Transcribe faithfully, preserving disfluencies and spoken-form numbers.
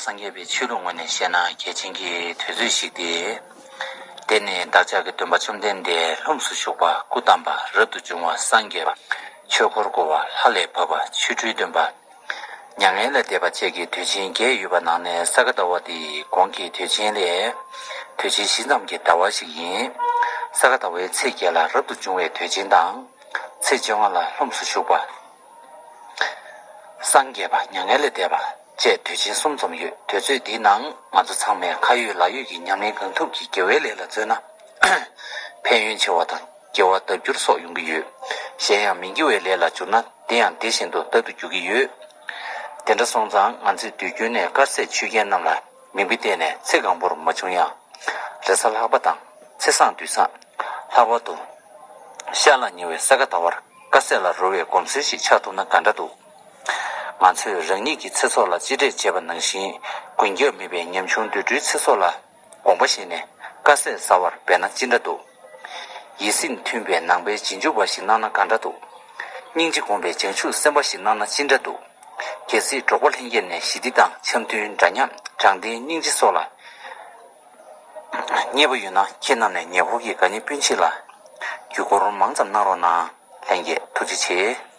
སངས་རྒྱས་པའི་ཆོས་ལུགས་ངོས་ནས་བཤད་ན་གལ་ཆེན་གྱི་དུས་ཚོད་ཞིག་སྟེ། དེ་ནི་བདག་ཅག་གི་སྟོན་པ་བཅོམ་ལྡན་འདས་ལྷུམས་སུ་ཞུགས་པ་སྐུ་བལྟམས་པ་རབ་ཏུ་བྱུང་བ་སངས་རྒྱས་པ་ཆོས་འཁོར་བསྐོར་བ་ལྷ་ལས་བབས་པ་ཆོ་འཕྲུལ་སྟོན་པ། མྱ་ངན་ལས་འདས་པ་བཅས་ཀྱི་དུས་ཆེན་བརྒྱད་ཡོད་པ་ནང་ནས་ས་ག་ཟླ་བ་དེ་གོང་གི་དུས་ཆེན་ལས་དུས་ཆེན་བཞི་ཙམ་གྱི་ཟླ་བ་ཞིག་ཡིན། ས་ག་ཟླ་བའི་ཚེས་བརྒྱད་ལ་རབ་ཏུ་བྱུང་བའི་དུས་ཆེན་དང་། ཚེས་བཅོ་ལྔ་ལ་ལྷུམས་སུ་ཞུགས་པ། སངས་རྒྱས་པ་མྱ་ངན་ལས་འདས་པ་བཅས་དུས་ཆེན་གསུམ་ཙམ་ཡོད། དུས་ཚོད་འདིའི་ནང་ང་ཚོ་ཚང་མས་ཁ་ཡོད་ལག་ཡོད་ཀྱི་ཉམས་ལེན་གང་ཐུབ་ཀྱིས་དགེ་བའི་ལས་ལ་བརྩོན་ན། ཕན་ཡོན་ཆེ་བ་དང་དགེ་བ་ལྡབ་འགྱུར་སོགས་ཡོང་གི་ཡོད། གཞན་ཡང་མི་དགེ་བའི་ལས་ལ་འཇུག་ན་དེ་ཡང་དེ་བཞིན་དུ་ལྡབ་ཏུ་འགྱུར་གྱི་ཡོད། དེ་འདྲ་སོང་ཙང་ང་ཚོས་དུས་རྒྱུན་ནས་དཀར་ཟས་མཆོད་མཁན་རྣམས་ལ་མིང་པོ་བཏགས་ནས་ཚེ་གང་པོར་མ་བྱུང་ཡང་། རེས་གཟའ་ལྷག་པ་དང་ཚེས་བཟང་དུས་བཟང་། ལྷག་པར་དུ། ཤར་ལ་ཉེ་བའི་ས་ག་ཟླ་བར་དཀར་ཟས་ལ་རོལ་བའི་གོམས་སྲོལ་ཞིག་ཆགས་ཐུབ་ན་ག་འདྲ་འདུག། ང་ཚོས་རང་ཉིད་ཀྱི་ཚེ་སྲོག་ལ་གཅེས་སྤྲས་བྱེད་པ་ནང་བཞིན། མགོན་སྐྱབས་མེད་པའི་ཉམ་ཆུང་དུད་འགྲོའི་ཚེ་སྲོག་ལ་དགོངས་པ་བཞེས་ནས་དཀར་ཟས་ཟ་བར་འབད་ན་ཅི་འདྲ་འདུག། ཡིད་སེམས་མཐུན་པའི་ནང་པའི་རྗེས་འཇུག་པ་ཞིག་གནང་ན་ག་འདྲ་འདུག། སྙིང་རྗེ་སྒོམ་པའི་བྱང་ཆུབ་སེམས་དཔའ་ཞིག་གནང་ན་ཅི་འདྲ་འདུག། གལ་སྲིད་འབྲོག་པ་ལྷན་རྒྱས་ནས་ཞི་བདེ་དང་འཆམ་མཐུན་འདྲ་མཉམ་དྲང་བདེན་སྙིང་རྗེ་སོགས་ལ་མཉེས་པོ་ཡོད་ན་ཁྱེད་རྣམས་ནས་ཉེ་འཁོར་གྱི་དགའ་ཉེ་སྤུན་མཆེད་ལ་བརྒྱུད་སྐུར་མང་ཙམ་གནང་རོགས་གནང་། ལྷན་རྒྱས་ཐུགས་རྗེ་ཆེ།